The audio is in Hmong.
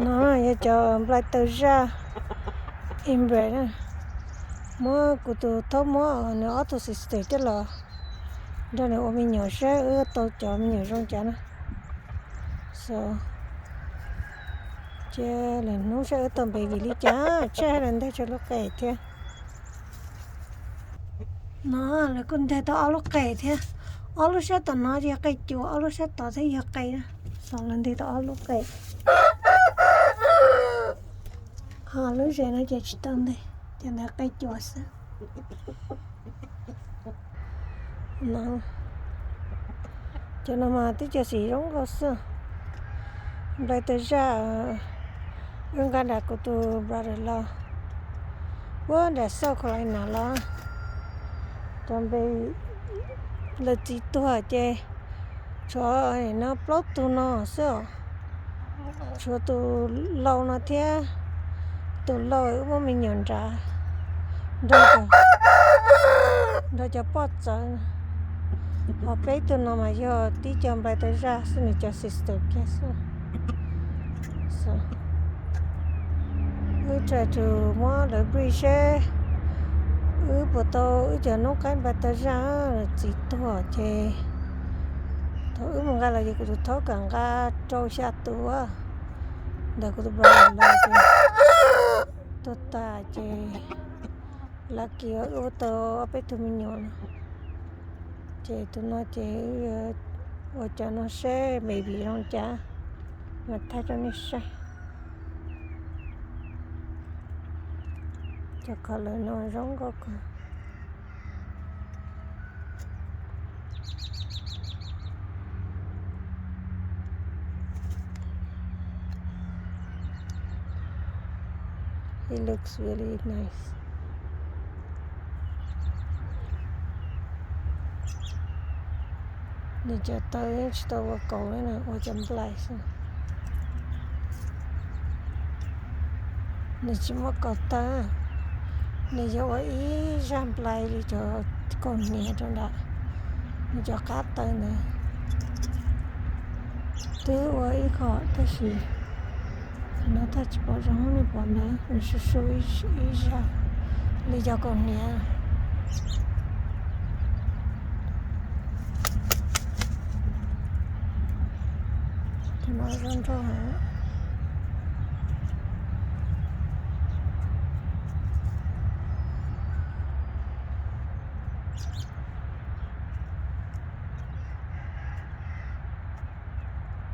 No yog cov nplai taw zaj inbred na. Muab kuv tus thaub muab nws ob tug sister coj los nrog nws ua me nyuam saib wb tau cov me nyuam zoo cas na. So, cia lwm hnub saib wb tau baby li cas, tshaib hais tias nteg tshaj lub qe thiab. No lawv kuj nteg tau ob lub qe thiab. Ob lub sab tom no yog qe cua, ob lub sab tod thiab yog qe na. So lawv nteg tau ob lub qe. Ho lub zes no ces tsis tau nteg, ces ntawd qe cua xwb. No, cov no mas twb cov xim zoo nkauj xwb. Nplai taw zaj, wb nqa nram kuv tus brother los, puag nram South Carolina los. Cov npe lawv txiv tuag ces tshuav no plaub tug no xwb os. Tshuav tus laus no thiab, tus laus wb muab me nyuam nrad nrog cov poj txawv. Ho peb tug no mas yog tib co nplai taw zaj xwb, nws cov sister kiag xwb. Wb try to muab lawv breed seb wb puas tau wb cov noob qaib nplai taw zaj. Txiv tuag ces thaum wb mus nqa los ces kuv tus thaub kam nqa rau xya tus ntawm kuv tus brother los ces tuag tas ces lucky wb ua tau ob peb tug me nyuam no. Ces tus no ces wb ua cov no seb baby zoo cas mas thaij rau nej saib. Cov color no zoo nkauj kawg. It looks really nice. Nws cov taw yeej tsis tau ua kaus li na, ua cov nplai xwb. Nws tsis muaj kaus taw, nws yog ua ib zaj nplai li cov kaus hniav rau nram. Nws cov qab taw ntawd twb ua ib qho tab sis no thaij tsis pom zoo, nej pom ntawd nws su su ib zaj li cov kaus hniav. Tus no zoo nraug heev.